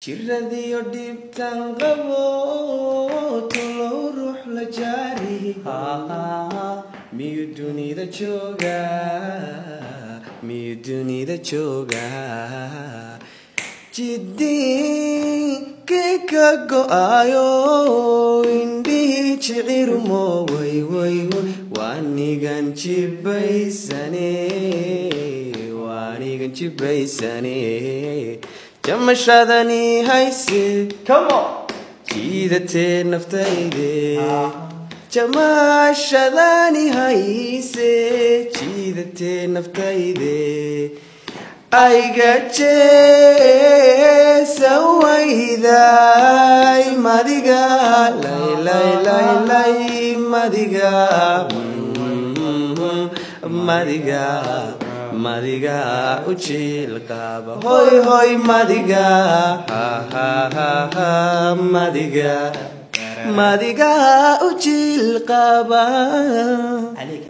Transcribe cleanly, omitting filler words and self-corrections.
Jiradiyo dhibtan qabo, tolow ruux la jaari miyuu dunida joogaa? Miyuu dunida joogaa? Jidinkii ka go'ayo, indhihii jicirmo, way way way, waanigan jibaysane, waanigan jibaysane, jamashadani hayse. Come on. Jiidatee naftayde, jamaashadani hayse, jiidatee naftayde, ayga jeesa wayday madiga lay lay lay lay, madiga madiga madiga u jiil qaba, hoy hoy, madiga ha ha ha ha, madiga madiga u jiil qaba. عليك.